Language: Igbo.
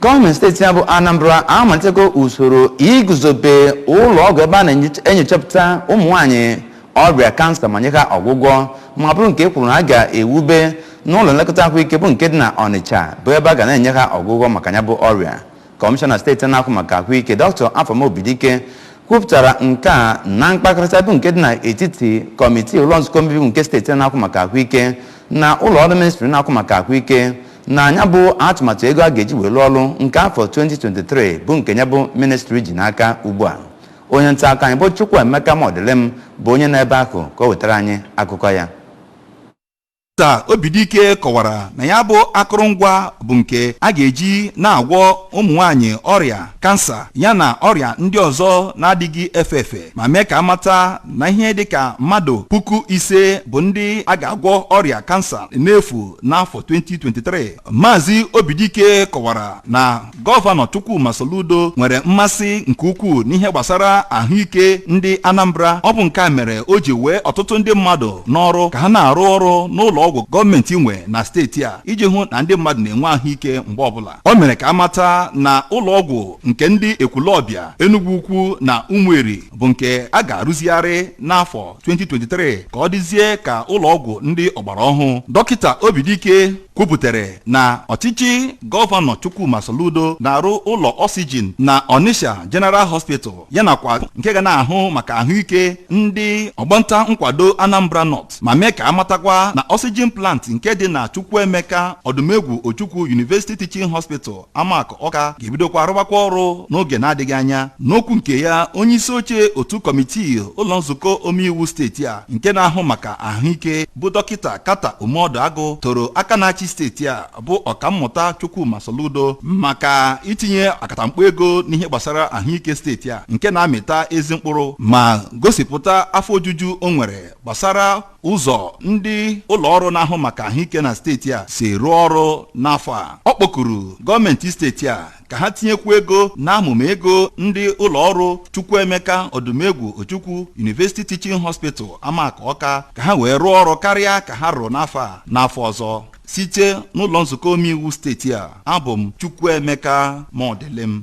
Gọọmenti steeti ya bụ Anambra amalitego usoro iguzobe ụlọ ọgwụ ebe a na-enyochapụta ụmụ nwaanyị ọrịa kansa ma nye ha ọgwụgwọ, ma bụrụ nke e kwuru na a ga-ewube n'ụlọ nlekọta ahụike bụ nke dị na Ọnịcha, bụ ebe a ga na-enye ha ọgwụgwọ maka ya bụ ọrịa. Kọmishọna steeti na-ahụ maka ahụike, Dr. Afam Obidike, kwupụtara nke a na mkpakọrịta bụ nke dị n'etiti kọmitii ụlọ nzukọ omebe iwu nke steeti na-ahụ maka ahụike na ụlọ ọrụ ministri na-ahụ maka ahụike na anya bụ atụmatụ ego a ga-eji wee lụọ ọrụ nke afọ 2023, bụ nke ya bụ ministri ji n'aka ugbu a. Onye nta akụkọ anyị bụ Chukwuemeka Modilim bụ onye na-ebe ahụ ka o wetara anyị akụkọ ya. Dọkịta Obidike kọwara na ya bụ akụrụngwa bụ nke a ga-eji na-agwọ ụmụ nwanyị ọrịa kansa yana ọrịa ndị ọzọ na-adịghị efe efe, ma mee ka amata na ihe dịka mmadụ 5,000 bụ ndị a ga-agwọ ọrịa kansa n'efu n'afọ 2023. Maazị Obidike kọwara na Gọvanọ Chukwuma Soludo nwere mmasị nke ukwuu n'ihe gbasara ahụike ndị Anambra. Ọ bụ nke a mere o ji wee ọtụtụ ndị mmadụ n'ọrụ ka ha na-arụ ọrụ n'ụlọ ọgwụ gọọmenti nwe na steeti a, iji hụ na ndị mmadụ na-enwe ahụike mgbe ọbụla. O mere ka amata na ụlọ ọgwụ nke ndị Ekwulọbịa, Enugwu Ukwu na Ụmụeri bụ nke a ga-arụzigharị n'afọ 2023 ka ọ dịzie ka ụlọ ọgwụ ndị ọgbara ọhụụ. Dọkịta Obidike kwupụtara na ọchịchị Gọvanọ Chukwuma Soludo na-arụ ụlọ oxygen na Onitsha General Hospital, yanakwa nke ga na-ahụ maka ahụike ndị ọgbanta nkwado Anambra North, ma mee ka amatakwa na oxygen plant nke dị na Chukwuemeka Ọdụmegwu Ojukwu University Teaching Hospital, Amak Ọka, ga-ebidokwa arụbakwa ọrụ n'oge na-adịghị anya. N'okwu nke ya, onye isi oche otu kọmitii ụlọ nzukọ omeiwu steeti a nke na-ahụ maka ahụike, bụ Dọkịta Kata Umeọdụ toro aka na-achị steeti a, bụ Ọkammụta Chukwuma Soludo, maka itinye akatamkpo ego n'ihe gbasara ahụike steeti a nke na-amịta ezi mkpụrụ, ma gosipụta afọ ojuju o nwere gbasara ụzọ ndị ụlọ ọrụ na-ahụ maka ahụike na steeti a si rụọ ọrụ n'afọ a. Ọ kpọkuru gọọmenti steeti a ka ha tinyekwu ego na amụma ego ndị ụlọ ọrụ Chukwuemeka Ọdụmegwu Ojukwu University Teaching Hospital, Amak Ọka, ka ha wee rụọ ọrụ karịa ka ha rụrụ n'afọ a n'afọ ọzọ. Site n'ụlọ nzukọ omeiwu steeti a, abụ m Chukwuemeka Modilim.